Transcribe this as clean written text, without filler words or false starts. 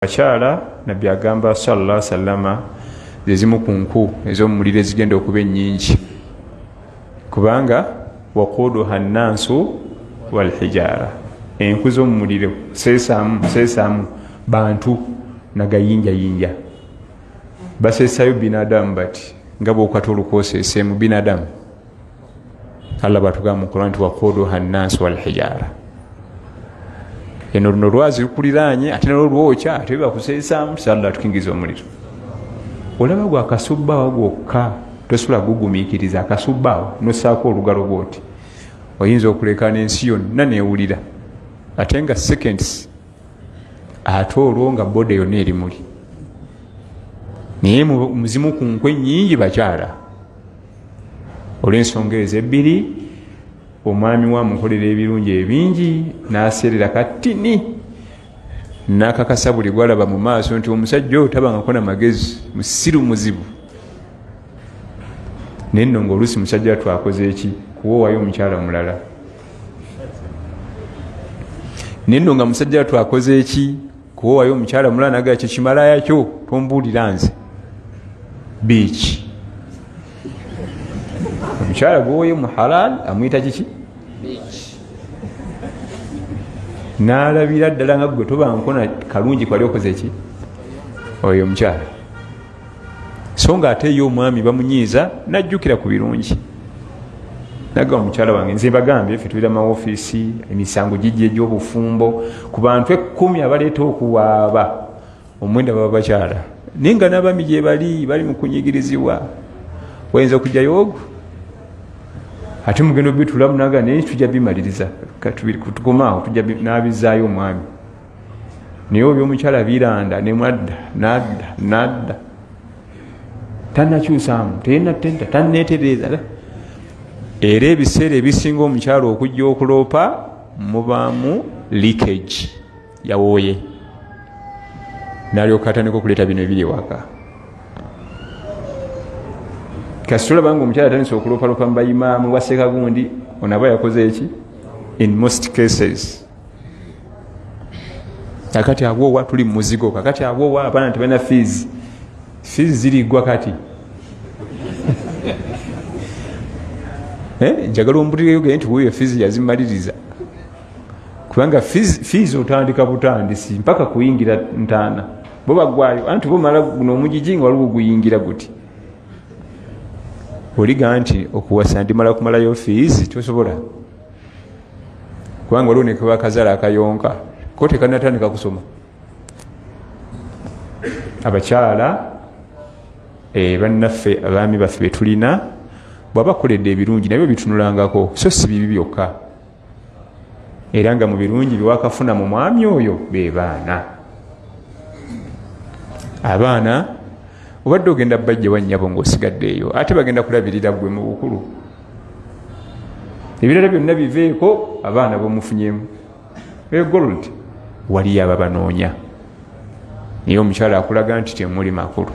Bakyala, Nabbi agamba sallallahu sallama, zezimu ku nku ez'omumuliro ezigenda okuba ennyingi, kubanga waquduha nnaasu walhijaara, enku z'omumuliro seesaamu seesaamu bantu nagayinjayinja, baseesayo binadamu bati nga bwokwata olukwoseeseemu binadamu. Allah bwatugamba mu Quran nti waquduha nnaasu walhijaara, eno luno lwazi lukuliraanye ate nalwo lwokya, ate bakuseesaamu. Allah atukingiza omuliro. Olaba gwe akasubbaawo gwokka tosobola gugumiikiriza, akasubbaawo nosaako olugalo bwoti oyinza okuleka n'ensi yonna newulira, ate nga seconds, ate olwo nga boda yonna eri muli. Naye muzimu ku nkwe nyingi bakyala, olw'ensonga ezo ebbiri, omwami we amukolera ebirungi ebingi n'aseerera katini n'akakasa buli gwalaba mu maaso nti omusajja oyo tabangako na magezi, musiru muzibu. Naye nno ngaoluusi musajja twakoze eki kuwowayo omukyala mulala. Naye nno nga musajja twakoze eki kuwowayo omukyala mulala, nagaa kyekimalaya kyo tombuulira nze biiki. Omukyala gwowoyo mu halal amuyita kiki? Nalabira ddala nga gwe tobankona kalungi kwali okoze ki oyo omukyala. So nga ate ye omwami bamunyiiza najjukira ku birungi, nagamba omukyala wange, nze mbagambye ffe tulira mawofiisi, emisango gijja egy'obufumbo, ku bantu 10 abaleeta okuwaaba 9 baba bakyala, naye nga n'abaami gye bali bali mu kunyigirizibwa. Wayinza okujjayo ogwo ate mugenda obitulamu naga, naye tujja bimaliriza tukomaawo, tujja n'abizaayo omwami. Naye oyo omukyala biranda nemwadda nadda nadda, tanakyusaamu, teyenatenda, tanetereeza. Era ebiseera ebisinga omukyala okujja okuloopa mubaamu leakage, yawooye nalyoka atandika okuleeta bino ebiri ewaka. Kasita olaba nga omukyala atandise okuloopaloopa mu bayimaamu waseeka gundi, ono aba yakoze eki in most cases. Kakati abwowa tuli mu muzigo, kakati abwowa abaana tebalina fees, fees zirigwa kati. Njagala ombulireyo gee nti wuyo fees yazimaliriza, kubanga fees otandika butandisi mpaka kuyingira ntaana bo bagwayo, anti bomala guno omugigi nga waliwo guyingira guti oliga nti okuwasa ndimala kumalayo fees, tosobola, kubanga waliwo nekebakazala akayonka ko tekanatandika kusoma. Abakyala bannaffe, abaami baffe betulina bwaba akoledde ebirungi nabyo bitunulangako, so si bibi byokka. Era nga mu birungi byewakafuna mu mwami oyo be baana. Abaana obadde ogenda bajja wannyabo ng'osigadde eyo, ate bagenda kulabirira gwe mu bukulu, ebirala byonna biveeko, abaana bomufunyemu gold waliyo ababanoonya. Naye omukyala akulaga nti temuli makulu.